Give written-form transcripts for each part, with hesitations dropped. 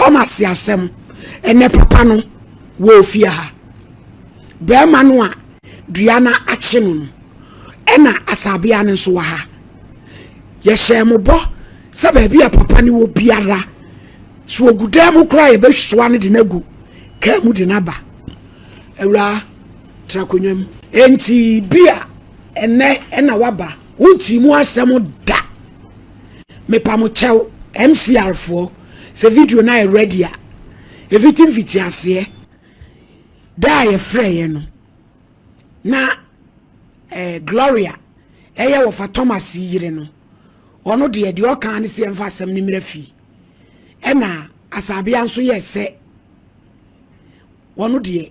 Thomas asɛm, ɛnɛ papa no wɔ ofie ha. Bɛrima no a dua no akye no no, ɛna asabea no nso wɔ ha. Yɛhyɛɛ mo bɔ sɛ baabi a papa no wɔ biara, so ogu dan mu koraa yɛbɛsoa no de no agu kaa mu de no aba. Awuraa, tra akonnwa mu. Enti bi a ɛnɛ ɛna waba, wontii mu asɛm da. Mepa mo kyɛw, MCR foɔ, sɛ video no ayɛ ready a, ɛfiti mfitiaseɛ da a yɛfrɛeɛ no, na eh, Gloria ɛyɛ wɔfa Thomas yere no, ɔno deɛ deɛ ɔka ne sɛ yɛmfa asɛm no mmra fie. Ɛna Asabea nso yɛ sɛ ɔno deɛ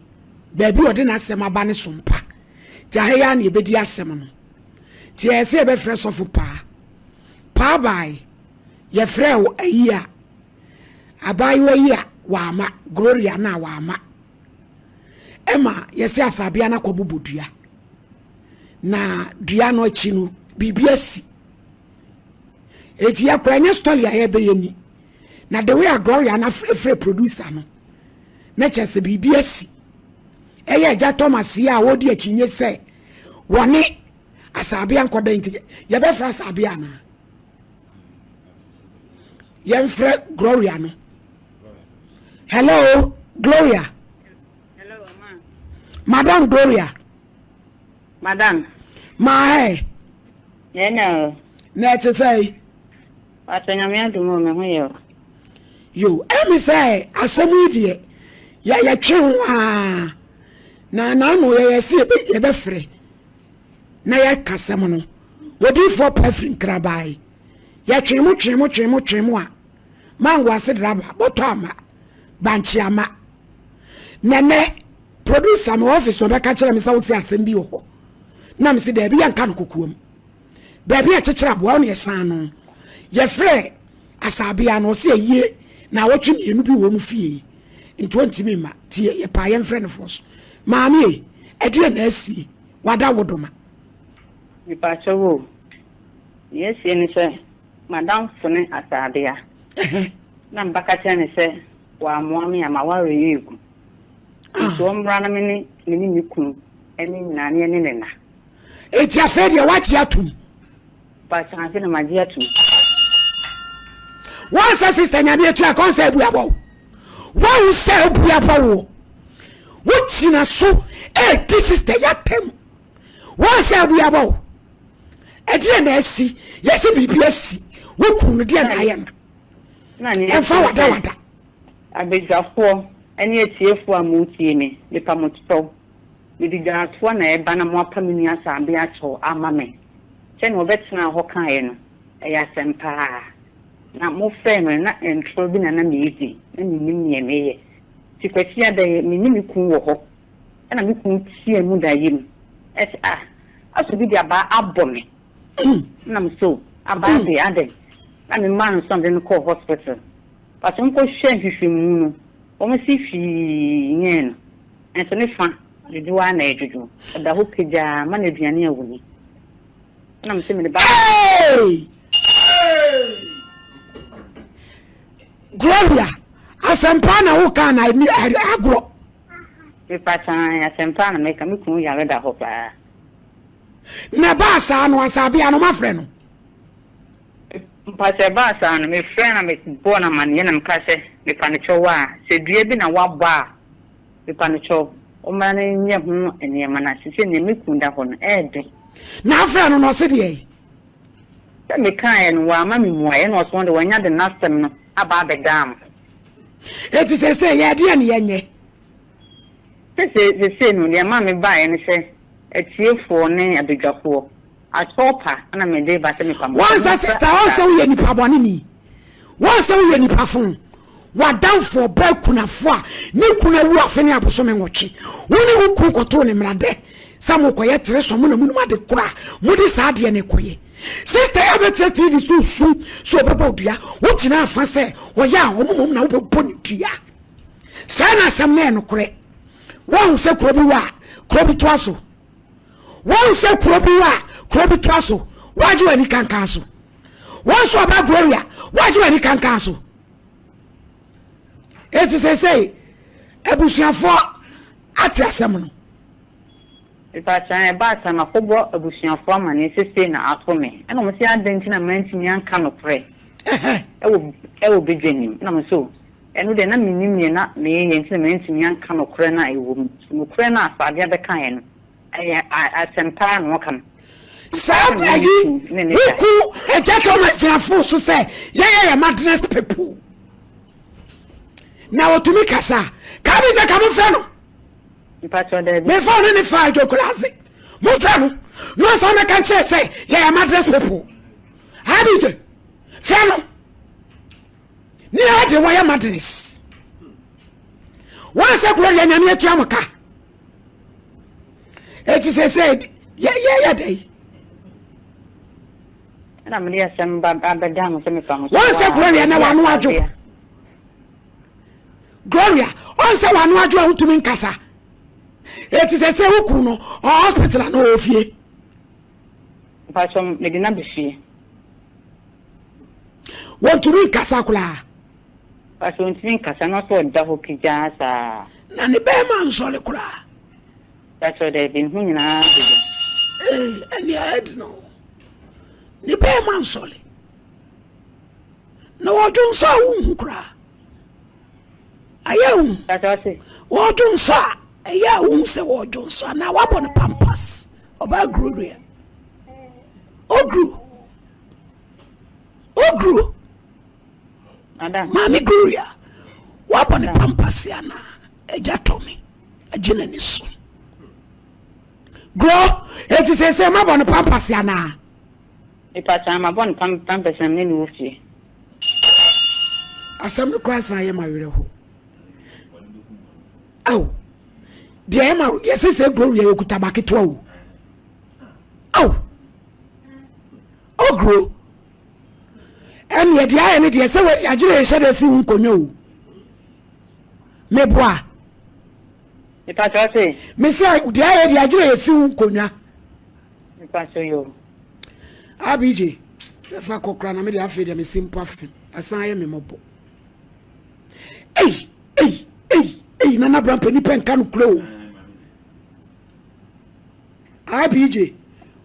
baabi ɔde n'asɛm aba ne so mpa. Nti aha yi ara na yɛbɛdi asɛm no. Nti ɛyɛ sɛ yɛbɛfrɛ sɔfo paa. Paa bae, yɛfrɛɛ wo ayi a, abaayewa yi a wama, Gloria no a wama. Ɛma yɛsɛ asabea no akɔbobɔ dua. Na dua no akyi no, biribi asi. Eti yɛkora nyɛ story a yɛbɛyɛ ni. Na the way a Gloria no afrɛ producer no, na kyerɛ sɛ biribi asi. Ɛyɛ agya Thomas yi a wɔdi akyinnye sɛ wɔne asabea nkɔda nti yɛbɛfrɛ asabea anaa? Yɛmfrɛ Gloria no. Hello, Gloria. Hello, ma. Madam Gloria. Madam. Ma hɛ. Yɛn o. Na ɛte sɛ. Pastor Nyame adom o, me ho yɛ o. Yo, ɛmi sɛ asɛm yi deɛ yɛ yɛtwe ho aa na n'ano yɛyɛ sɛ yɛbɛfrɛ na yɛka asɛm no. Odiifoɔ pa firi nkrabae. Yɛtwe mo twe mo twe mo twe mo a mango ase draba bɔtɔ ama bankye ama. Nɛnɛ producer me office ɔbɛka kyerɛ me sɛ wosi asɛm bi wɔ hɔ. Na me sɛ daabi yɛnka no kokoam. Baabi a kyekyere aboa wo na yɛsan no. Yɛfrɛ asabea no ɔsɛ ayie na awɔtwe mmienu bi wɔ mu fie nti ɔntumi mma nti yɛpaa yɛmfrɛ no foɔ so. Maame e, ɛdeɛ na asie wada wo doma. Mepakyɛw o, nea asie ne sɛ m'adamfo ne asabea na mebɛka kyerɛ no sɛ wammoa me a m'awareɛ regu nti ɔmmra na me ne me ne me kunu ne nyinaa ne yɛne ne nna. Enti afei deɛ woagye atom? Pastor ase na magye atom. Wɔn sɛ sista nyame atua kɔn sɛ abu abɔ wo. Wɔn sɛ abu abɔ wo. Wogyina so ɛredi sista yi atɛm. Wɔn sɛ abu abɔ wo. Ɛdeɛ na asi, yɛsɛ biribi asi. Wo kunu no deɛ na ayɛ no. Ɛmfa wadawada. Abadwafoɔ ne atiefoɔ a moretie me, mepa mo kyɛw. Mede dwaatoa na ɛreba na moapa me nua Saabea kyɛw ama me. Sɛnea ɔbɛtenaa hɔ kaeɛ no, ɛyɛ asɛm pa ara. Na mofrɛɛ me no, na ntorɔ bi na na meredi, na mennim deɛ mereyɛ. Nti Kwasiada yi, me ne me kunu wɔ hɔ, ɛna me kunu teaa mu daeɛ mu sɛ, Ah, asɛ obi de abaa abɔ me. Ɛna me sɛ, O, abaa deɛ, adɛn? Na memaa no so na mede no kɔɔ hospital. But wɔkɔhwɛɛ nhwehwɛmu no, wɔse hwee nyɛɛ no. Nanso ne fa dwodwo ara na ɛdwodwo. Ɔda hɔ pagyaa ma no aduane a ɔnni. Ɛna mese mede ba. Hey! Gloria, asɛmpa na woka na ɛni agorɔ. Mepa kyan asɛmpa na meka me kunu yare da hɔ paa. Na ɛbaa saa no asabea no mafrɛ no. Mpakyɛ ɛbaa saa no mefrɛ na mebɔɔ no amaneɛ na meka sɛ mepa no kyɛw a sɛ dua bi na wabɔ a Mepa no kyɛw, ɔmmra na yɛnyɛ ho nneɛma na seesei nea me kunu da hɔ no, ɛyɛ den. Na afrɛ no na ɔse deɛn? Sɛ mekaeɛ no, wamma me mmuaeɛ na ɔse ɔno deɛ wanya de n'asɛm no aba abɛdaa mo. Enti seesei yɛ deɛn na yɛnyɛ? Sese seesei no, deɛ ɛmaa mebaeɛ ne sɛ, atiefoɔ ne abadwafoɔ, Asɔr pa na mede ba sɛ mepa mo kyɛw. Wɔn sɛ sista wɔn sɛ woyɛ nipa bɔne ni wɔn sɛ woyɛ nipa fon w'adamfo ɔbaa kunafo a ne kunu awu afe ne abosome nwɔtwe wo ne wo kunu kɔtoo ne mmara dɛ sɛ mokɔyɛ tere sɔ mo na monim ade koro a mode saa adeɛ no kɔyɛ sista yɛ abɛtena tv so su so ɔbɛbɔ dua wogyina afa sɛ ɔyɛ a ɔmo mmom na wobɛbɔ ne dua saa na asɛm no yɛ nokorɛ wɔn sɛ kuro bi wɔ a kuro bi toa so Woahu sɛ kuro bi wɔ a kuro bi toa so, woagye w'ani kankan so. Wɔn nso ɔba Gloria, woagye w'ani kankan so. Eti sɛsɛi abusuafoɔ ate asɛm no. Mepakyɛw, ɛbaa saa makɔbɔ abusuafoɔ amaneɛ sɛ sei na ato me. Ɛna wɔn se adɛn nti na mantumi anka nokorɛ ɛwɔ ɛwɔ badwa nim. Ɛna me se oh, ɛno deɛ na mennim deɛ na meyɛ nti na mantumi anka nokorɛ no a ɛwɔ mu. So nokorɛ no a Saadia bɛkaeɛ no, ɛyɛ asɛm pa ara na ɔka no. Saa ayi woku agya Thomas gyina fon so sɛ yɛyɛ yɛ madness people na wɔtumi kasa kaa bi gya ka mo fɛ no mefa ɔne ne fa adwokora ase mo fɛ no na ɔsan mɛka nkyerɛ sɛ yɛyɛ madness people abigye fɛ no ne ade wɔyɛ madness wɔn sɛ kuro deɛ nyame atua mo ka eti sɛ sɛ yɛyɛ dɛ yi. ɛna mede asɛm ba abɛda mo sɛ mefa mo so wɔn sɛ gloria na wano adwo gloria wɔn sɛ wano adwo a wotumi nkasa eti sɛ sɛ wokuru no ɔ hospital ana ɔwɔ fie. mpatsɔ mede na bɛ fie. wɔntumi nkasa koraa. Pastor ontumi nkasa na ɔsɛ ɔda hɔ pigyaa saa. Na ne bɛɛma nsɔre koraa. Pastor daabi ne ho nyinaa deda. Ee ɛnea ɛdi no ne bɛɛma nsɔre na wɔdwo nsa a wonhu koraa ayɛ hu. Pastor ɔse. Wɔdwo nsa a ɛyɛ a wohu sɛ wɔdwo nsa na wabɔ no pampas ɔbaa Gloria oguru oguru. Maame Gloria, woabɔ ne pampase anaa? Agya tɔ me, agye n'ani so. Glo, eti sese mabɔ ne pampase anaa? Mepatwa mabɔ ne pampase na mene ne wɔ fie. Asɛm no koraa san yɛ ma werɛho. Aw, deɛ ɛma yɛsɛ sɛ Gloria yɛkuta ba ketewa o. Aw, ogro. Ɛneɛ deɛ ayɛ ne deɛ sɛ wadi agyere yɛhyɛ dɛ si wo nkonnwa o meboa Mepatɔ se. Mese deɛ ayɛ deɛ agyere yɛsi wo nkonnwa. Mepatɔ yo. Abj bɛfa kɔkora na mede afei deɛ mesi mpo afe asan ayɛ me mmɔbɔ. Ei ei ei ei nana brampa nipa nka no kuro o. IPJ,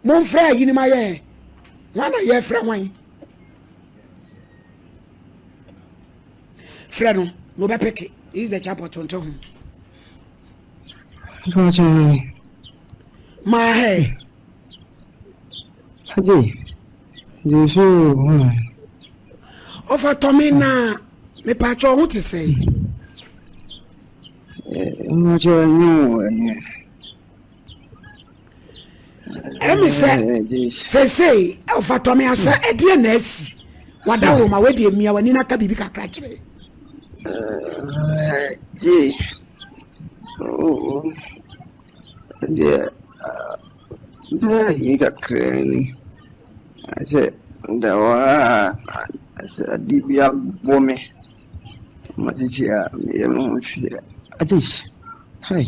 momfrɛ ayinom ayɛ ɛ. Hwan na yɛfrɛ hwan? Frɛ no na ɔbɛpeke. This is the chapel tonto ho. Maa hɛ. Agye, Jesu hwan? Ɔfa tɔme na mepatwɔ ho te sɛ. Mepatwɔ nyɛ wo ɛnɛ. Ɛmi sɛ seesei ɔfa me asa ɛdeɛ na asi wada wo ma wadi emia w'ani na ka biribi kakra kyerɛ. Gye deɛ bɛyɛ yi kakra ni sɛ da hɔ a sɛ adeɛ bi abɔ me ma tete a meyɛ me ho hwee agye hai.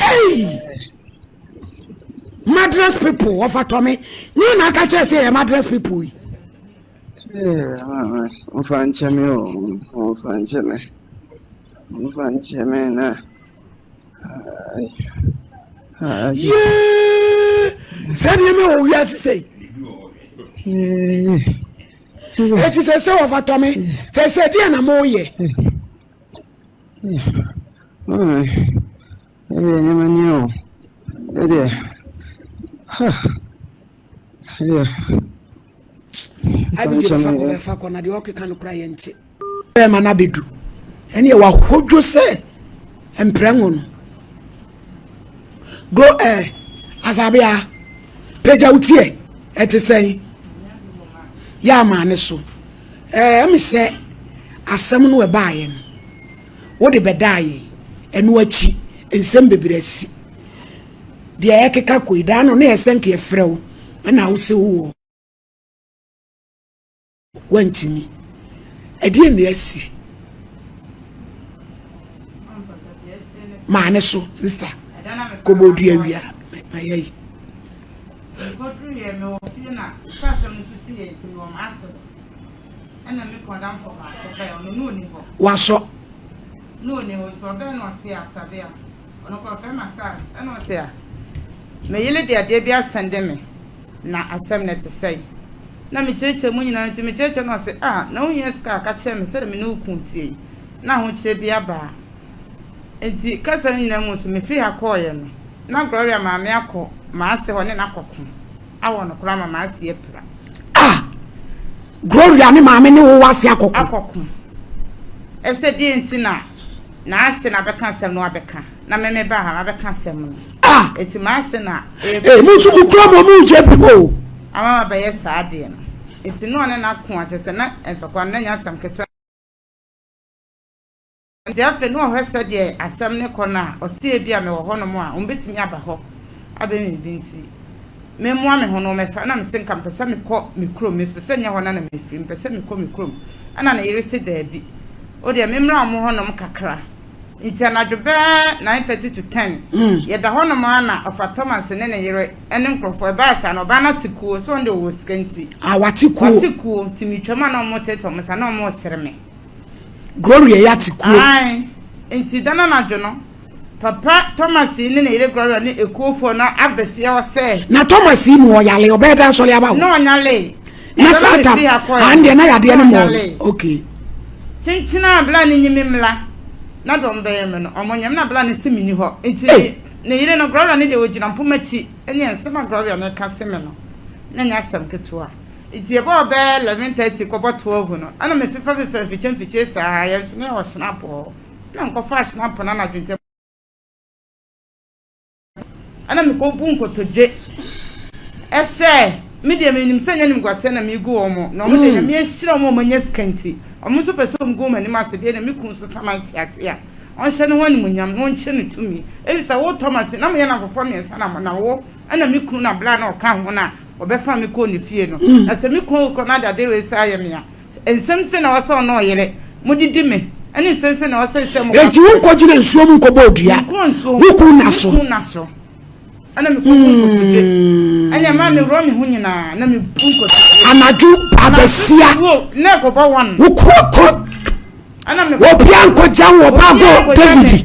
Hey! Madras people wɔfa tɔme ne na aka kyerɛ sɛ yɛ madras people yi. Mfa nkyɛ me o, mfa nkyɛ me, mfa nkyɛ me na. Yee! Sɛ nneɛma wɔ wiase sɛ yi. Eti sɛ sɛ wɔfa tɔme sɛ sɛ deɛ na mo yɛ. Maame, ɛdeɛ nneɛma ni o. Ɛdeɛ, ha, ɛdeɛ. Abigail fa kɔ fa kɔ na deɛ ɔkeka no kora yɛn te. Bɛrima no abɛdu ɛne wahodwo sɛ mprɛngo no. Gro ɛ eh, asabea pagya wo tiɛ ɛte sɛn yɛ amaane so. Ɛɛ me sɛ asɛm no ɛbaeɛ no, wode bɛdaa yɛn. Ɛno akyi, nsɛm bebree asi. Deɛ ɛkeka kɔ yi, daa no na yɛsɛ nka yɛfrɛ wo, ɛna wo se wowɔ wantumi. Ɛdeɛ na asi. Maa ne so, sista. Kɔbɔ dua wia, ma yɛ yi. Mekɔduruiɛ, mewɔ fie na sɛ asɛm no sisi yɛ nti mewɔ m'ase hɔ. Ɛna me kunu adamfo baako bae, ɔno na ɔni hɔ. Wasɔ. Na ɔni hɔ, nti ɔbɛɛ na ɔse Asabea, ɔno koraa ɔfrɛ me Asas, ɛna ɔse a, me yere de adeɛ bi asɛnde me, na asɛm no ɛte sɛn? Na mekyerɛkyerɛ mu nyinaa, nti mekyerɛkyerɛ na ɔse ah, na wohia sika a, ka kyerɛ me sɛdeɛ me ne wo kunu teɛ yi, na ahokyerɛ bi aba a. Nti kasa no nyinaa mu nso, mefiri ha kɔeɛ no, na Gloria maame akɔ m'ase hɔ ne no akɔko. Awɔ no koraa ma m'ase apira. Ah! Gloria ne maame ne wo w'ase akɔko. Akɔko. Ɛsɛ deɛ nti na n'ase na abɛka asɛm no abɛka na me me ba ha mabɛka asɛm no. Ah! Eti m'ase na. Ee mo nso mo kura mo mo gye bi hɔ. Ama mabɛyɛ saa adeɛ no. Eti na ɔne n'ako akyɛ sɛ na ntɔkwa no na nyɛ asɛm ketewa. Enti afei na ɔhwɛ sɛdeɛ asɛm no rekɔ no a, ɔse ebia mewɔ hɔnom a, wɔbɛtumi aba hɔ abɛyɛ me biribi nti, memmoa me ho na wɔmmɛfa. Ɛna mese nka mepɛ sɛ mekɔ me kurom, mesu sɛ nyɛ hɔ na na mefiri, mepɛ sɛ mekɔ me kurom. Ɛna ne yere se daabi, wo deɛ memmra wɔn hɔnom kakra. Nti anadwo bɛyɛ 9:30 to 10, yɛda hɔnom ara na ɔfa Thomas ne ne yere ne nkurɔfoɔ, ɛbaa saa no ɔbaa no ate kuo, sɛ ɔno deɛ ɔwɔ sika nti. Ah, wate kuo. Wate kuo, nti metwam a na wɔretete wɔn nsa, na wɔresere me. Gloria yɛ ate kuo. Ae, nti da no anadwo no, Papa Thomas yi ne ne yere Gloria ne ekuofoɔ no aba fie hɔ sɛ. Na Thomas yi mu ɔyale, ɔbɛyɛ dɛ asɔre aba hɔ. Na ɔnyalee. Na saa tam, an deɛ na yadeɛ no mɔɔ no. Okay. Kyenkyen a bla no nyi me mmla, na deɛ ɔmo bɛyɛ me no, ɔmo nyɛ me, na bla no se menni hɔ. Nti ne yere no, Gloria no deɛ ɔgyina mpoma akyi, ɛne nsɛm a Gloria no reka se me no, na ɛnyɛ asɛm ketewa. Ntsi yɛbɔɔ bɛyɛ 11:30 kɔbɔ 12 no, nna mefefafefa mfikye mfikye saa, hɛn so na yɛwɔ Schnapp wɔ hɔ. Nna mokɔfaa Schnapp no anadwo ntsi nna mekɔbu nkotodwe sɛ me deɛ menim sɛ nyɛ animguaseɛ na megu wɔn, na wɔn deɛ Nyame ahyira wɔn a wɔanya sika nti, wɔn nso pɛ sɛ wɔgu wɔn anim ase deɛ na me kunu nso saman te ase a, ɔnhyɛ ne ho animuonyam na ɔnkyerɛ no tumi. Efisɛ wo Thomas, na moyɛ nnamfofoɔ mmiɛnsa na mo, na wo na me kunu na bla na ɔka ho no a, Wɔbɛfa me kɔɔ ne fie no, na sɛ me kɔn rekɔ na dade wei saa yɛ me a, nsɛm sei na ɛwɔ sɛ ɔne ɔyere modidi me, ɛne nsɛm sei na ɛwɔ sɛ sɛ mo. Enti wonkɔgyina nsuo mu nkɔbɔ odua, Menkɔɔ nsuo wo kunu nna so. Me kunu nna so. Ɛna mekɔbu nkotodwe. Ɛna ɛmaa meworɔ me ho nyinaa na mebu nkotodwe. Anadwo abasia. Anadwo na ɛkɔbɔ one. Wo kuro kuro. Ɛna mekɔ. Obiara nkɔgya wo ɔbaa go David.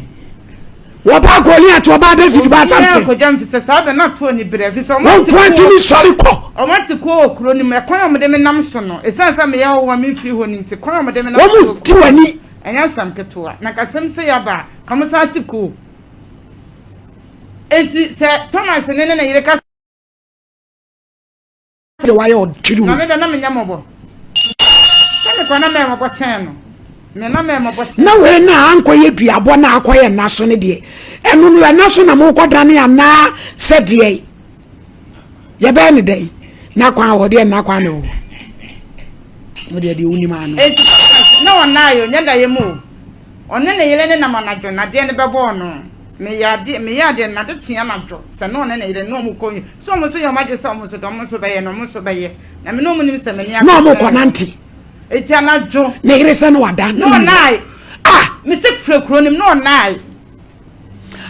Wɔbaa Goliat, wɔbaa David baa Obiara Samson. kɔgya me fisɛ saa bɛ na to ani berɛ fisɛ wɔn Wɔn ate nko kuo atumi sɔre kɔ. wɔn ate kuo wɔ kuro no mu ɛkwan a wɔde me nam so no ɛsiane sɛ meyɛ hɔhoɔ a memfiri hɔ no nti kwan a wɔde me nam Wɔn so di w'ani. ɛnyɛ asɛm ketewa na nka asɛm sei aba a ka mo san ate kuo enti sɛ Thomas ne ne ne yere ka deɛ wayɛ ɔtiri Na me deɛ na menyɛ mmɔbɔ. Sɛ mekɔ na mɛyɛ mmɔbɔ kyɛn no. Me na mɛyɛ mmɔbɔ kyɛn. Na wei na ankɔyɛ duabɔ na akɔyɛ nna so no deɛ ɛno no ɛna so na mokɔdane anaa sɛ deɛ yɛbɛyɛ ne dɛn na kwan wɔ deɛ nna kwan na wɔ wo deɛ deɛ wonim ano. Enti na ɔnnaeɛ o, nyɛ daeɛ mu o. Ɔne ne yere nenam anadwo na adeɛ no bɛbɔɔ no. Meyɛ adeɛ, meyɛ adeɛ no, n'ade kye anadwo sɛ ne ɔne ne yere ne wɔn kɔ sɛ wɔn nso yɛ wɔn adwene sɛ wɔn nso deɛ wɔn nso bɛyɛ no, wɔn nso bɛyɛ. Na me ne wɔn nim sɛ m'ani Na wɔn kɔ nante. Eti anadwo. Ne yere sɛ ne wada. Na ɔnae. Ah! Mese firi kuro no mu na ɔnae.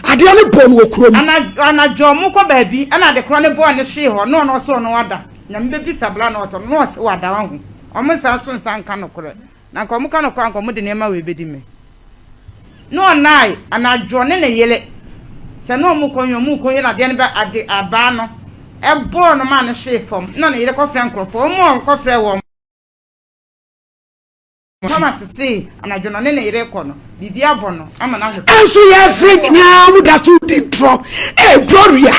Adeɛ no bɔɔ no wɔ kuro mu. Anadwo, anadwo wɔn kɔ baabi ɛna ade korɔ no bɔɔ ne hwee hɔ na ɔno ɔsɛ ɔno wada. Nyame bɛbisa bla na ɔtɔ no na ɔsɛ wada wahu. Wɔn nsa nso nsa nka nokorɛ. Na anka wɔka nokorɛ a, anka wɔde nneɛma wei bɛdi me. Na ɔnae anadwo ɔne ne yere, sɛ na wɔrekɔ he, wɔrekɔ he na adeɛ no bɛ, ade, abaa no bɔɔ no maa no hwee fam. Na ne yere kɔfrɛɛ nkorɔfoɔ, wɔn a wɔkɔfrɛɛ wɔn Thomas se anadwo no ɔne ne yere rekɔ no, biribi abɔ no ama no ahwe fam. Nso yɛfrɛ nyinaa mo da so di ntorɔ. Ee Gloria,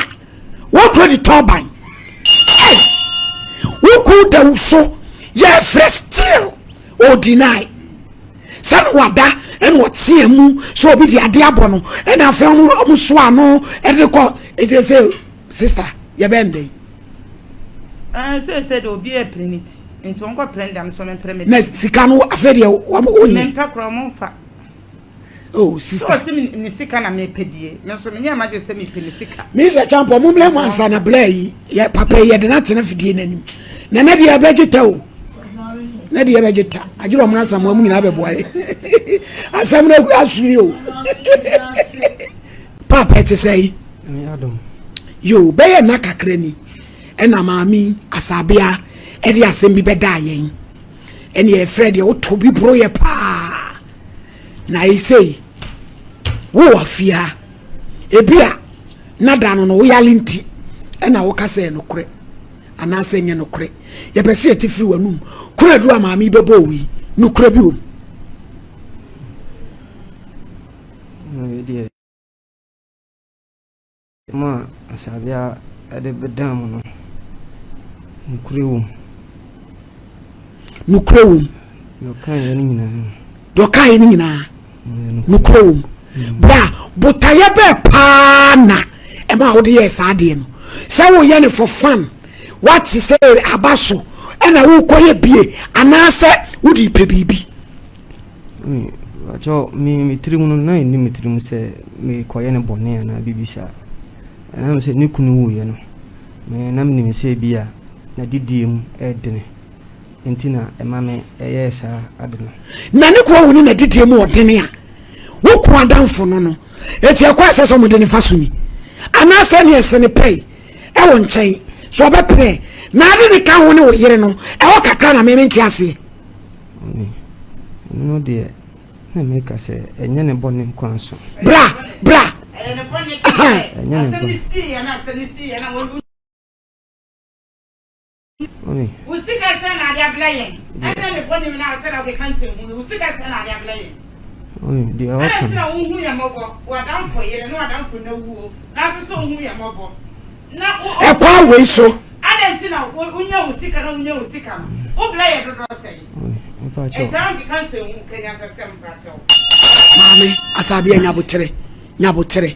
wɔkuro de tɔn ban. Ee, wo kun da wo so yɛfrɛ still. O deny sɛ na wada ɛna ɔteɛ mu sɛ obi de ade abɔ no ɛna afei ɔmo ɔmo so ano ɛde kɔ eti sɛ sista yɛbɛn dɛn. Ɛɛ sɛ sɛ de obi ɛpere ne ti nti wɔn kɔ pere ndam so mempere me. Na sika no afei deɛ wɔn wɔnyɛ. Mempɛ korɔ wɔn nfa. Oh sister. Sɛ ɔsi ne sika na mepɛ die me nso menyɛ m'adwene sɛ mepɛ ne sika. Mi sɛ champo mo mlɛ mo ansa na blɛ yi yɛ papa yi yɛde n'atena fidie n'anim na ne deɛ ɛbɛgye ta o ne deɛ ɛbɛgye ta adwene ɔmo n'asam wɔn nyinaa bɛboa yɛ asɛm no asuri o paapa ɛte sɛ yi yo bɛyɛ nna kakra ni ɛna maame asabea ɛde asɛm bi bɛdaa yɛn. Ɛne yɛfrɛ deɛ woto bi boro yɛ paa. Na ɛsei wowɔ afie ha. Ebi a na da no no woyale nti ɛna woka sɛ ɛnokorɛ anaasɛ ɛnyɛ nokorɛ. Yɛpɛ sɛ yɛte firi w'anum. Koro aduru a maame yi bɛbɔ wo yi, nokorɛ bi wom. Mo a asabea de bɛdan mo no, nokorɛ wɔ mu. Nokorɛ wɔ mu. Deɛ ɔkaeɛ no nyinaa. Deɛ ɔkaeɛ no nyinaa. Nokorɛ wɔ mu. Bra, botaeɛ bɛɛ paa na ɛma wode yɛɛ saa adeɛ no. Sɛ woyɛ no for fun, wate sɛ aba so ɛna wokɔyɛ bie anaasɛ wode pɛ biribi. Me pakyɛw me me tirim no na ɛnni me tirim sɛ merekɔyɛ no bɔne anaa biribi saa. Ɛnam sɛ ne kunu wuiɛ no, me na menim sɛ bi a n'adidie mu ɛredene nti na ɛma me ɛyɛɛ saa ade no. Na ne kunu awu ne n'adidie mu ɔdene a, wo kunu adamfo no no, eti ɛkɔ ɛsɛ sɛ wɔde ne fa so ni? Anaasɛ ne ɛsɛ ne pɛi ɛwɔ nkyɛn so ɔbɛpene na ade ne ka ho ne wo yere no ɛwɔ kakra na me mente aseɛ. Ɔne, ɛno no deɛ, na meka sɛ ɛnyɛ ne bɔne kwan so. Bra, bra. Ɛyɛ ne bɔne kyerɛ sɛ asɛm no siiɛ na asɛm no siiɛ na wɔn. Ɔne. Wo sika sɛn na ade abrɛ yɛn? Ɛnyɛ ne bɔne mu na ɔkyɛ na wokeka nsɛmhunu. Wo sika sɛn na ade abrɛ yɛn? Ɔne, deɛ ɔka Adɛn no. nti na wonhu yɛn mmɔbɔ? W'adamfo yere ne w'adamfo no awuo na wopɛ sɛ wohu yɛn mmɔbɔ. Ɛkwan wei so. Adɛn nti na wonya wo sika na wonya wo sika no wo brɛ yɛ dodoɔ sɛn? Ɛtaa nkeka nsɛnhu ka nyansasɛm mpakyɛw. Maame Asabea nyabotere nyabotere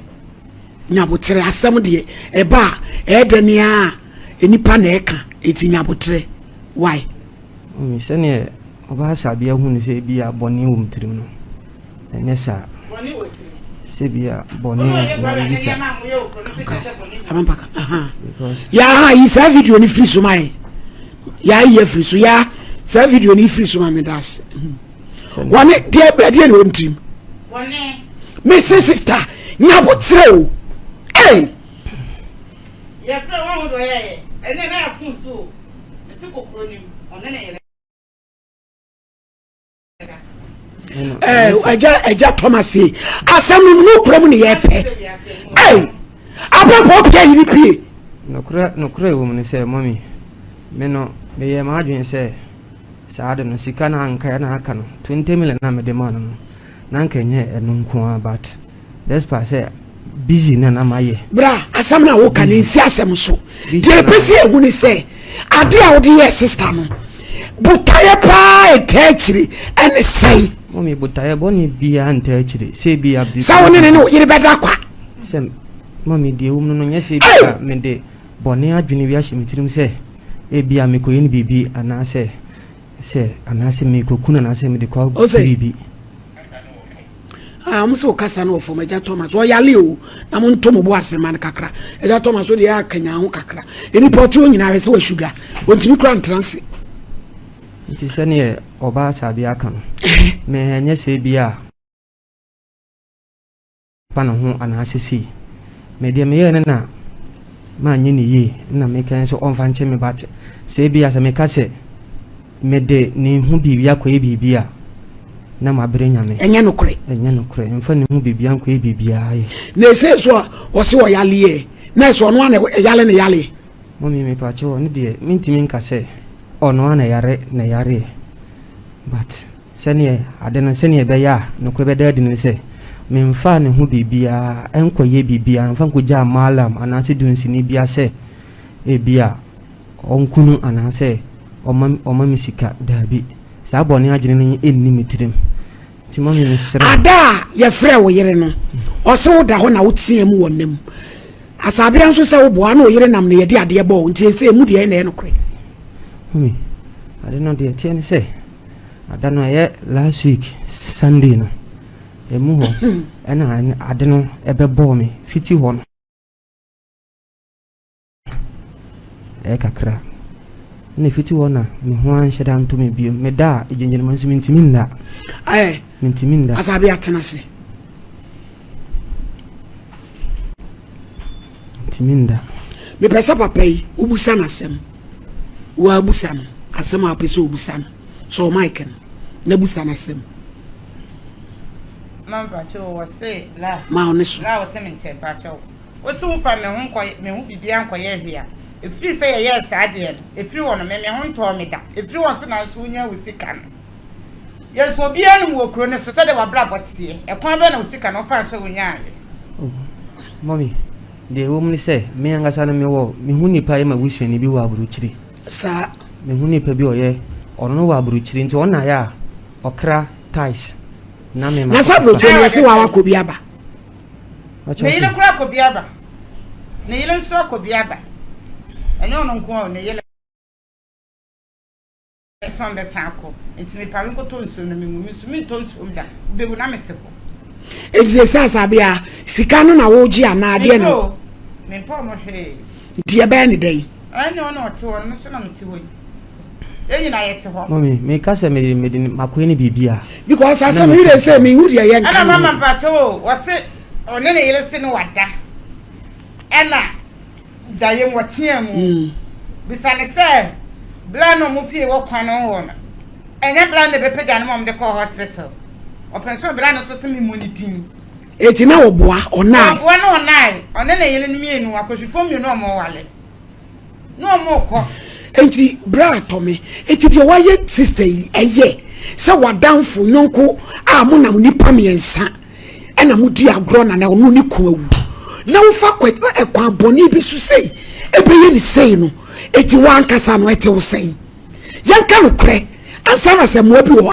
nyabotere asɛm deɛ ɛba a ɛyɛ dɛ nea nipa na ɛka eti nyabotere why. Sɛdeɛ Ɔbaa Sabea hu no sɛ ebia bɔne wɔ me tirim no, ɛnyɛ saa. Sɛ ebia bɔne na biribi saa. Yaa yi saa video ni firi so ma yɛ. Yaa yi afiri so yaa saa video ni firi so ma me da ase. Wɔne deɛ bɛdeɛ na wɔn tirim. Me se sista nyabotrɛ o. Hey. Yɛfrɛ wɔn ho dɔ yɛyɛ ɛnɛ na yɛfon so o. Ɛte kokoro nim ɔne ne yere. ɛgya ɛgya thomas yi asɛm no no kura mu ne yɛpɛ ɛy abɛbɔ pia yiri pie. nokorɛ nokorɛ wɔ mu no sɛ mɔmi me no meyɛ m'adwene sɛ saa de no sika na anka na aka no 20 million na mede maa no no na anka ɛnyɛ ɛno nko ara but despite sɛ busy na na mayɛ. Bra, asɛm no a woka no nsi asɛm so. Deɛ ɛpɛ sɛ yɛhu ne sɛ, ade a wode yɛɛ sista no, botaeɛ paa ɛtaa akyire ɛne sɛn? Mɔmi, botaeɛ bɔne biara ntaa akyire. Sɛ bi a. Sɛ wo ne ne ne wo yere bɛda kwa. Sɛ mɔmi deɛ ɛwom no no nyɛ sɛ bi a mede bɔne adwene bi ahyɛ me tirim sɛ ebi a mekɔyɛ no biribi anaasɛ Sɛ anaasɛ merekɔku no anaasɛ mede kɔ biribi. Ah, wɔn sɛ ɔkasa no wɔ fam agya Thomas ɔyale o na mo nto mo bo ase ma no kakra agya Thomas o deɛ akanya ho kakra nnipa ɔte hɔ nyinaa hwɛ sɛ wasuga ɔntumi kura ntena ase. Nti sɛdeɛ ɔbaa saa bi aka no mɛ ɛnyɛ sɛ bi a. fa ne ho anaasɛ sei. Me deɛ meyɛɛ no na manyɛ no yie na meka sɛ ɔmfa nkyɛ me but sɛ ebia sɛ meka sɛ mede ne ho biribi akɔyɛ biribi a na mabrɛ Nyame. Ɛnyɛ nokorɛ. Ɛnyɛ nokorɛ. Mfa ne ho biribi ankɔyɛ biribiara yɛ. Na ɛsei so a ɔse ɔyaleɛ na ɛsɛ ɔno ara na ɛyale ne yaleɛ. Mummy mepakyɛw ɔno deɛ mentumi nka sɛ ɔno ara na ɛyare ne yareɛ but. Sɛdeɛ ade no, sɛdeɛ ɛbɛyɛ a nokorɛ bɛda adi no ne sɛ, memfaa ne ho biribiara nkɔyɛ biribiara, memfa nkɔgyaa Mallam anaasɛ dunsini biara sɛ ebia ɔnku no anaasɛ ɔmma ɔmma me sika. Daabi. Saa bɔne adwene no nni me tirim. Nti mummy mesrɛ wo. Ada a yɛfrɛɛ wo yere no, ɔse woda hɔ na woteaa mu wɔ nna mu. Asabea nso sɛ woboa na wo yere nam no yɛde adeɛ bɔɔ wo nti ɛsɛ emu deɛ na ɛyɛ nokorɛ. Mummy, ade no deɛ ɛteɛ ne sɛ, Ada no ɛyɛ last week Sunday no ɛmu hɔ ɛna ade no ɛbɛbɔɔ me fiti hɔ no ɛyɛ kakra ɛna fiti hɔ na me ho anhyɛ da nto me bio meda a gyinagyina nso mentumi nda ɛɛ mentumi nda asabi atena ase mentumi nda mepɛ sɛ papa yi wobusa no asɛm woabusa no asɛm a wopɛ sɛ wobusa no. Sɔ mic no na busa no asɛm. Ma mpakyɛw wɔ se la. Ma ɔne so. La wɔte me nkyɛn mpakyɛw. Wo se wo fa me ho nkɔ me ho biribiara nkɔyɛ hwee a. Ɛfiri sɛ yɛyɛɛ saa deɛ no, ɛfiri hɔ no me me ho ntɔɔ me da. Ɛfiri hɔ nso na nso wonya wo sika no. Yɛn nso obiara nim wɔ kuro no so sɛdeɛ w'abrabɔ teɛ. Ɛkwan bɛn na wo sika no wofaa so a wonyaeɛ? Oh, mummy, deɛ ɛwɔ mu ne sɛ, me ankasa no mewɔ, mehu nipa yɛ m'abusuani bi wɔ aburokyire. Saa. Mehu nipa bi ɔyɛ, ɔno no wɔ aburokyire nti ɔno na ayɛ a ɔkra tiles na me ma. Na sɛ aburokyire no yɛse waa wakɔ bi aba. Ne yere koraa akɔ bi aba. Ne yere nso akɔ bi aba. Ɛnyɛ ɔno nko ara o, ne yere. San bɛsan akɔ. Nti mepa me nkɔtɔ nsuo na menwu. Me nso mentɔ nsuo da. Wobɛwu na mete hɔ. Enti sɛ sɛ asabea sika no na wogye anaa adeɛ na. Mempɛ o. Mempɛ ɔmo hwee. Nti yɛbɛyɛ ne dɛn? Ɛne ɔno ɔte hɔ no, me nso na mete hɔ yi. Yɛn nyinaa yɛte hɔ. Mummy, meka sɛ mede mede makoe ne biribi a. Because asɛm yi de sɛ mehu deɛ yɛnka Ɛna mama mpakyɛw o, wɔse ɔne ne yere se no wada. Ɛna daeɛ mu ɔteaa mu bisa no sɛ bla na ɔmo fie wɔ kwan no hɔ no ɛnyɛ bla na ɛbɛpagya no ma ɔmo de kɔɔ hospital ɔpɛ nso bla no nso se memmɔ ne din. Eti na ɔboa ɔnae. Ɔboa na ɔnae ɔne ne yere no mmienu akɔhwifoɔ mmienu a ɔmo wale na ɔmo kɔ. Enti bra atɔ me. Eti deɛ wayɛ sister yi ɛyɛ sɛ wadanfo nyɔnko a monam nipa mmiɛnsa. ɛna modi agorɔ na na ɔno ne kun awu na wofa ɛkwan bɔne bi so sei ɛbɛyɛ ne sei no ɛti woankasa no ɛte wo sɛn yɛnka nokorɛ ansa na sɛ mmoa bi wɔ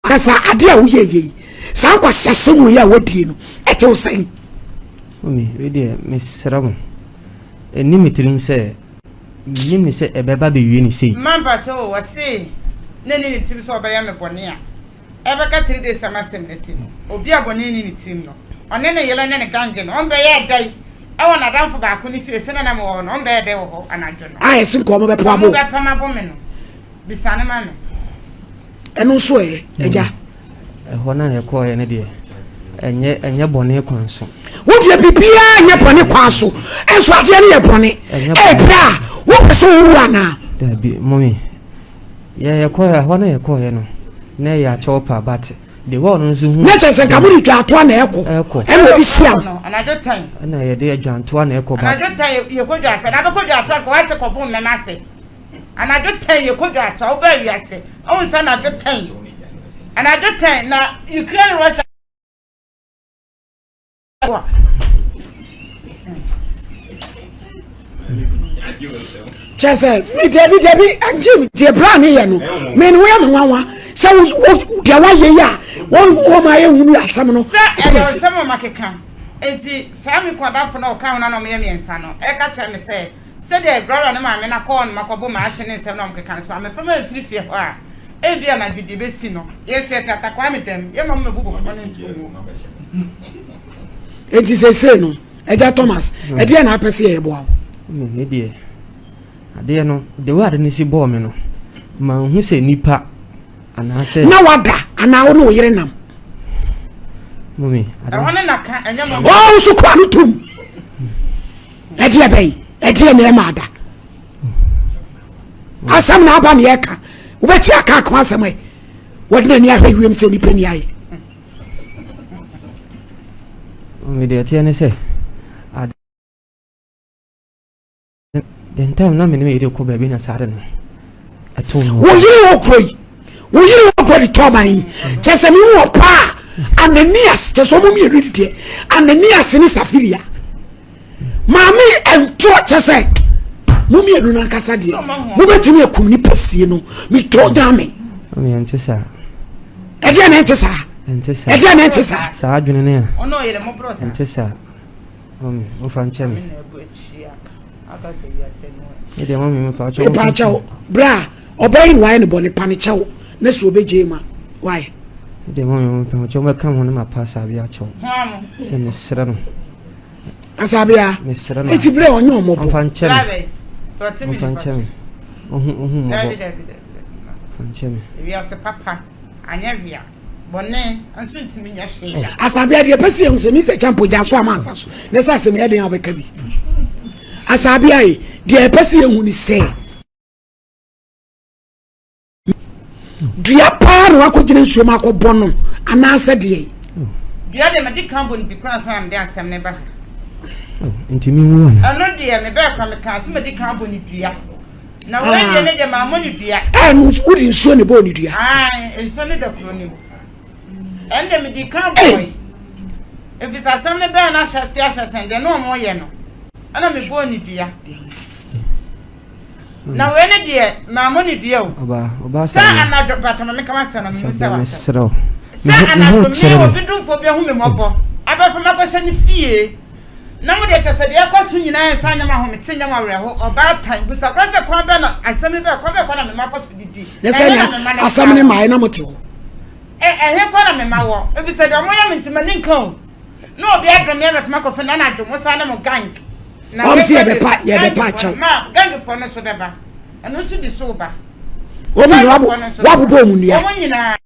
kasa adeɛ a woyɛ yɛ yi saa nkwasiasɛm wɔ yi a wadie no ɛte wo sɛn Mami, wei deɛ mesrɛ mo ɛni me tirim sɛ menim ne sɛ ɛbɛba bɛwie ne sei. Mma mpakyɛ o, wɔse na ɛni ne tirim sɛ ɔbɛyɛ me bɔne a Ɛbɛka 3 days ama asɛm no asi no, obi a bɔne nni ne tirim no, ɔne ne yere ne ne gange no, wɔbɛyɛɛ dɛn wɔ n'adamfo baako no fie, efi no a na mewɔ hɔ no, wɔbɛyɛɛ dɛn wɔ hɔ anadwo no? A ɛse nka wɔbɛpo abo. Wɔbɛpam abo me no, bisa no ma me. Ɛno nso ɛ, agya. Ɛhɔ no a yɛkɔeɛ no deɛ, ɛnyɛ ɛnyɛ bɔne kwan so. Wo deɛ biribiara nyɛ bɔne kwan so, nso adeɛ no yɛ bɔne. Ɛberɛ a wopɛ sɛ wowu anaa? Dabi, mummy. Yɛ yɛkɔɛ ɛhɔ na yɛkɔɛ no na ɛyɛ akyɛw pa but the way ɔno nso hu. Na kyerɛ sɛ nka mo de dwantoa na ɛkɔ ɛkɔ ɛna ɔde hyia mo. Anadwo tɛn. Ɛna yɛde dwantoa na ɛkɔ but. Anadwo tɛn yɛkɔ dwantoa na abɛkɔ dwantoa nka wase kɔ bo mmɛm ase anadwo tɛn yɛkɔ dwantoa wobaa wiase ɔhu sɛ anadwo tɛn anadwo tɛn na Ukraine Russia. Kyɛ sɛ mi dabi dabi agye mi deɛ bra ne yɛ no mi ne woyɛ mi nwanwa sɛ wo wo deɛ wayɛ yi a wɔn wɔn ayɛ hunu asɛm no. Sɛ ɛyɛ nsɛm a makeka nti saa me kwadafo na ɔka ho na na wɔyɛ mmiɛnsa no ɛka kyerɛ me sɛ sɛdeɛ Gloria ne maame no akɔ hɔ no makɔbɔ m'ase ne nsɛm na wɔkeka no so amɛfa ma mfiri fie hɔ a Ebia anadwo deɛ ɛbɛsi no, yɛn nso yɛte atakwaa me dɛm, yɛmma mo mmɛbu bɔkɔbɔ no nto mu. Enti seesei no, Agya Thomas, ɛdeɛn na apɛ sɛ yɛboa wo? Me deɛ, adeɛ no, the way ade no si bɔɔ me no, manhu sɛ nipa anaasɛ. Na wada anaa wo ne wo yere nam? Mummy, ade. Ɛhɔ ne naka, ɛnyɛ mɔmi. Wɔn nso kura no tum. Ɛdeɛ bɛn, ɛdeɛ na ɛma ada. Asɛm na aba na yɛka wobɛte aka ako asɛm ɛ wɔde n'ani ahwɛ wiem sɛ nipa ni ayɛ. Mede ɛteɛ ne sɛ ade the time na me ne me yere kɔ baabi na saa de no ɛto no. Wo yere wɔ kuro yi wo yere wɔ kuro de tɔ ɔman yi kyɛ sɛ mehu wɔ paa Ananias kyɛ sɛ ɔmo mmienu de deɛ Ananias ne Safiria. Maame ɛnto kyɛ sɛ mo mmienu no ankasa deɛ mobɛtumi akum nipa sie no metɔ nyame. Ɛnte saa. Ɛdeɛ na ɛnte saa. Ɛdeɛ na ɛnte saa. Saa adwene ne a. Ɛnte saa. Mami, mofa nkyɛ me. Ɛdeɛ mami mepa kyɛw. Mepa kyɛw. Bra, ɔbaa yi na wayɛ ne bɔne pa ne kyɛw na sɛ ɔbɛgye ma wayɛ. Ɛdeɛ mami mepa kyɛw mɛka ho ne ma pa saa bi akyɛw. Sɛ mesrɛ no. Asabea, Mesrɛ no. eti bere a ɔnyɛ ɔmɔbɔ. Ɔmfa nkyɛ me. Ɔmfa nkyɛ me. Ɔhu ɔhu mmɔbɔ. Ɔmfa nkyɛ me. Wiase papa anyɛ hwea bɔne nso ntumi nyɛ hwee da. Asabea deɛ pɛ sɛ yɛhu sɛ Mr. Champo gya so ama ansa so na sɛ asɛm yɛ den a wobɛka bi. Asabea yi deɛ ɛpɛ sɛ yɛhu ne sɛ. Dua paa na wakɔgyina nsuo mu akɔbɔ no anaasɛ deɛ? Dua deɛ mede kan bɔ no bi koraa ansa na mede asɛm no ba ha. Oh, nti me wu ana? Ɛno deɛ mebɛɛ kora mekaa sɛ mede kan bɔ no dua. Na wei deɛ ne deɛ mammɔ no dua. Ɛɛ no wode nsuo na ɛbɔɔ no dua? Ae, nsuo no da kuro no mu. Ɛno deɛ mede kan bɔɔ yi. Ɛfiri sɛ asɛm no bɛɛ no ahyɛse ahyɛse deɛ na wɔyɛ no. Ɛna mebɔɔ no dua. Na wei ne deɛ mammɔ ne dua o. Sɛ anadwo mpakyɛ ma menka m'asɛm na mehu sɛ wasɛm. Sɛ anadwo me obi domfoɔ bi ahu me mmɔbɔ abɛfa me akɔhyɛ ne fie na mo deɛ kyɛ sɛ deɛ ɛkɔ so nyinaa nsa nyɛ mo ahomete nyɛ mo awerɛho ɔbaatan busa koraa sɛ kwan bɛn na asɛm no bɛɛ kwan bɛn kwan na mema fa so didi na sɛ na mema no asɛm ne mae na mote hɔ ɛhe kwan na mema wɔ efisɛ deɛ ɔmo yɛ me nti m'ani nka o na obi adom me abɛfa me akɔfa na anadwo mo saa ne mo gang Na Wɔn sɛ yɛbɛpa yɛbɛpa akyɛw. Ma gangfoɔ no so bɛba. Ɛno nso di so ba. Wɔn nyinaa wɔabobɔ wɔn nnua. Wɔn nyinaa.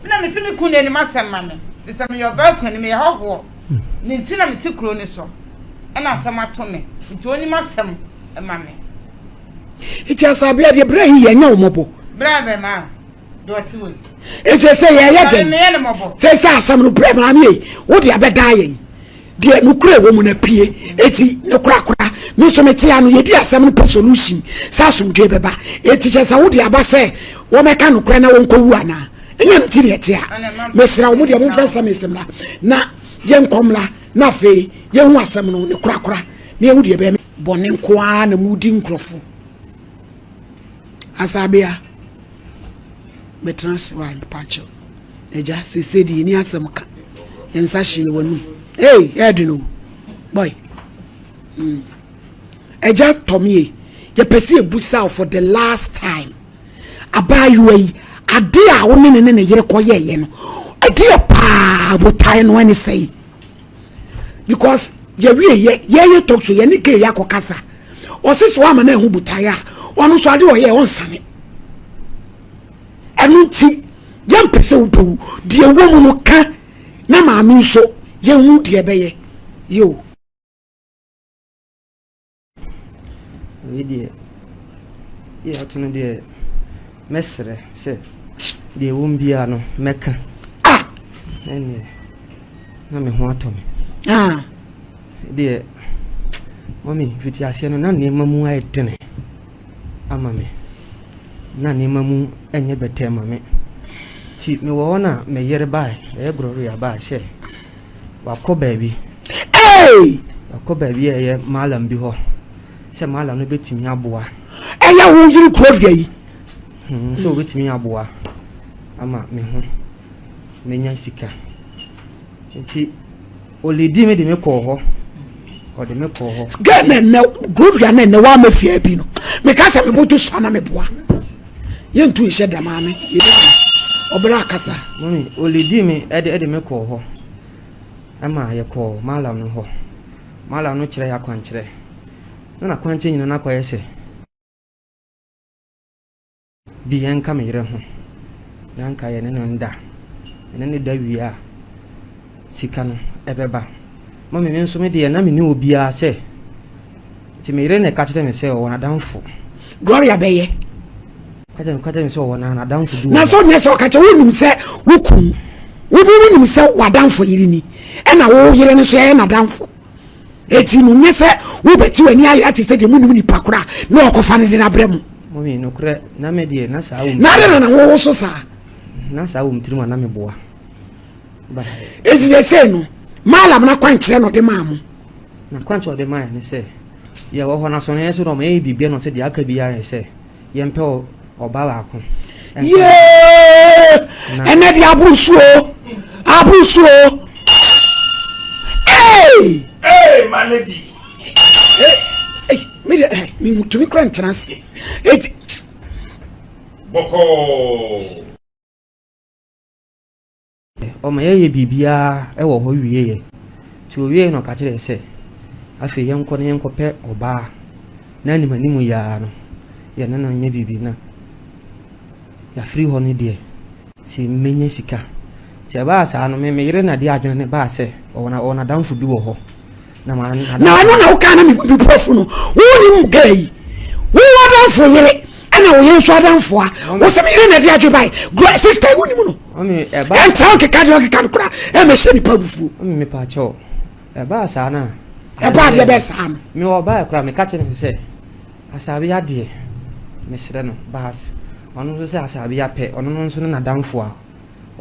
Na mesi me kunu anim asɛm ma me. Sɛ meyɛ ɔbaa kunu meyɛ hɔhoɔ. Ne nti na mete kuro no so. Ɛna asɛm ato me. Nti ɔnim asɛm ma me. Nti asabea deɛ berɛ yi yɛnyɛ wo mmɔbɔ. Berɛ bɛ ma. Enti sɛ yɛyɛ dɛn sɛ sɛ asɛm no brɛ maame yi wode abɛdan yɛn deɛ nokorɛ wɔ mu no apue eti ne korakora me nso mete ano yɛdi asɛm no pɛ solution sɛ asomdwoe bɛba eti kyɛ sɛ wode aba sɛ wɔmɛka nokorɛ na wɔnkɔwu anaa ɛnyɛ no ti ne ɛte a mesrɛ wo mo deɛ momfrɛ sɛ mesɛm la na yɛnkɔmmla na afei yɛhu asɛm no ne korakora na yɛhu deɛ ɛbɛyɛ bɔne nko ara na mudi nkurɔfo Asabea, bɛtena ase wa mepakyɛw. Agya, sese deɛ yɛni asɛm ka. Yɛn nsa hyee w'anum. Hey, ɛyɛ den o. Boy. Mm. Agya tɔmie, yɛpɛ sɛ yɛbusa wo for the last time. Abaayewa yi, ade a wo ne ne ne ne yere kɔyɛɛyɛ no, ɛdeɛ paa botae no ɛne sɛe. Because yɛwie yɛ yɛyɛ talk show yɛne gay akɔ kasa. Ɔse sɛ wama no ahu botae a, ɔno nso ade ɔyɛ ɔnsane. Ɛno nti yɛmpɛ sɛ wobɛwu. Deɛ ɛwɔ mu no ka na maame nso yɛhu deɛ ɛbɛyɛ. Yo. Wei deɛ, yɛ ɔto no deɛ mɛsrɛ sɛ deɛ ɛwɔ mu biara no mɛka. Ah! Ɛnneɛ na me ho atɔ me. Ah! Deɛ mami fiti aseɛ no na nneɛma mu ayɛ dene ama me. Na nneɛma mu nyɛ bɛtɛɛ ma me. Nti mewɔ hɔ na me yere bae, ɛyɛ Gloria bae sɛ wakɔ baabi. Hey! Wakɔ baabi a ɛyɛ malam bi hɔ sɛ malam no bɛtumi aboa. Ɛyɛ wo yere Gloria yi? Hmm, sɛ obɛtumi aboa ama me ho menya sika. Nti Ɔlidi me de me kɔɔ hɔ. Ɔde me kɔɔ hɔ. Girl na ɛnɛ Gloria na ɛnɛ wama fie bi no. Meka sɛ mebɔ Joshua na meboa. Yɛntu nhyɛ da maame. Yɛbɛsi. Ɔbrɛ akasa. Mami, ɔlidi me ɛde ɛde me kɔɔ hɔ. Ɛma yɛkɔɔ malam no hɔ. Malam no kyerɛ yɛ akwankyerɛ. Na n'akwankyerɛ nyinaa no akɔyɛ sɛ. Bi nka me yere ho na anka yɛne no nda. Yɛne no da wie a, sika no ɛbɛba. Mummy, me nso me deɛ na menni obiara sɛ, nti me yere na ɛka kyerɛ me sɛ ɔwɔ n'adamfo. Gloria bɛyɛ. Ka kyerɛ me ka kyerɛ me sɛ ɔwɔ n'adamfo bi wɔ hɔ. Na sɛ ɔnyɛ sɛ ɔka kyerɛ wonim sɛ wo kunu, wo wonim sɛ w'adamfo yere ni, ɛna wo yere no nso yɛ n'adamfo. Eti no nyɛ sɛ wobɛte w'ani ayera te sɛ deɛ monim nipa koro a na ɔkɔfa no de no abrɛ mo. Mummy, nokorɛ, na me deɛ, na saa wɔ me Na adɛn na na wowo so saa? Na saa wɔ me tirim a na meboa. Ba. Eti seesei no, Maalam no akwankyerɛ na ɔde maa mo? N'akwankyerɛ a ɔde maa yɛn ne sɛ, yɛwɔ hɔ no, asɔneɛ so na ɔma yɛyɛ biribiara na ɔsɛ deɛ aka biara yɛ sɛ yɛmpɛ ɔbaa baako. Yee! Ɛnɛ deɛ aboro so o, aboro so o. Hey! Hey, ma ne bi. Hey, me deɛ, eh, me ntumi kura ntena ase. Eti. Bɔkɔɔ. Ɔma yɛyɛ biribiara wɔ hɔ wieeɛ. Nti ɔwieeɛ na ɔka kyerɛɛ yɛ sɛ, afei yɛnkɔ na yɛnkɔpɛ ɔbaa na anim anim yi ara no, yɛne no nyɛ biribi na yɛafiri hɔ no deɛ, sɛ mɛnya sika. Nti ɛbaa saa no, me me yere na de adwene no baa sɛ ɔwɔ n'adamfo bi wɔ hɔ. Na ma Na ɛno na wokaa na me brɔfo no, wonim gaa yi, wo w'adamfo yere ɛna Ɛna wo yere nso adamfoa. Wo sɛ me yere na ɛde adwe bae. Gro sister yi wonim no. Ɛntra ɔkeka deɛ ɔkeka no koraa ɛmɛhyɛ nipa abufuo. Mepa kyɛw. Ɛbaa saa no a. Ɛbaa deɛ bɛɛ saa no. Me ɔbaa koraa meka kyerɛ no sɛ Asabea deɛ mesrɛ no baas ɔno nso sɛ Asabea pɛ ɔno no nso ne n'adamfo a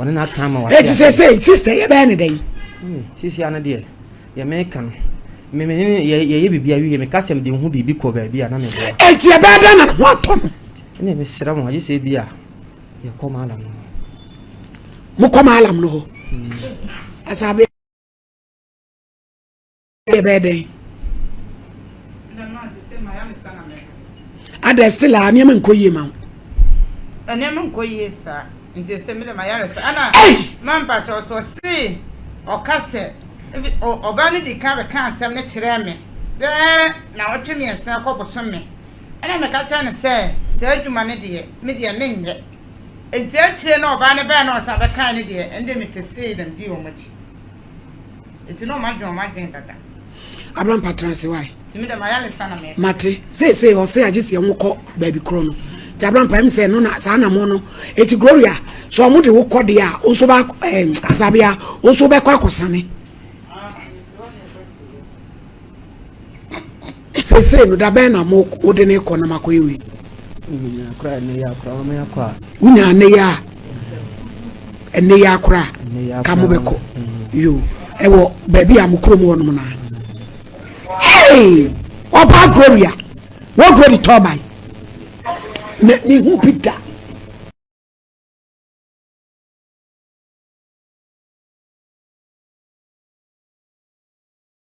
ɔne no aka ama wate Eti sɛ sɛ sister yɛ bɛyɛ ne dɛn? Sisi ano deɛ deɛ meka no me me ne yɛ yɛyɛ biribi awie meka sɛ mede ho biribi kɔ baabi a na meboa. Eti ɛbɛyɛ dɛn na ne ho atɔ no? Ɛnna mesrɛ mo agye sɛ ebi a yɛkɔ maalam no hɔ. Mokɔ maalam no hɔ? Asabea. Yɛbɛyɛ dɛn? Ada still a nneɛma nkɔ yie ma wo. Nneɛma nkɔ yie saa nti sɛ mede ma yare sa ɛna ma mpakyɛw so ɔse ɔka sɛ ɔbaa no di kan bɛka asɛm no kyerɛɛ me bɛɛ na ɔtwe mmiɛnsa kɔ bosome ɛna meka kyerɛ no sɛ saa adwuma no deɛ me deɛ menyɛ nti akyire na ɔbaa no bɛɛ na ɔsan bɛkae no deɛ ɛnde mekɛsee na medi wɔn akyi. Nti na ɔmo adwen ɔmo adwen dada. Abrampa tena ase wae. Nti me dɛ mayalesa na mɛkɔ. Mate seesei ɔse agye sɛ ɔmo kɔ baabi korɔ no nti Abrampa ɛm sɛ no na saa na mo no eti Gloria sɛ ɔmo de wo kɔ deɛ a wo nso ba ɛɛ Asabea wo nso bɛkɔ akɔsane. Seesei no da bɛn na mo wode ne kɔ na makɔyɛ wei? Wonya nnɛ yi a ɛnnɛ yi akora ka mo bɛkɔ yo ɛwɔ baabi a mo kurom hɔ nom na ee ɔbaa Gloria wɔ Glory tɔɔban na mehu bi da.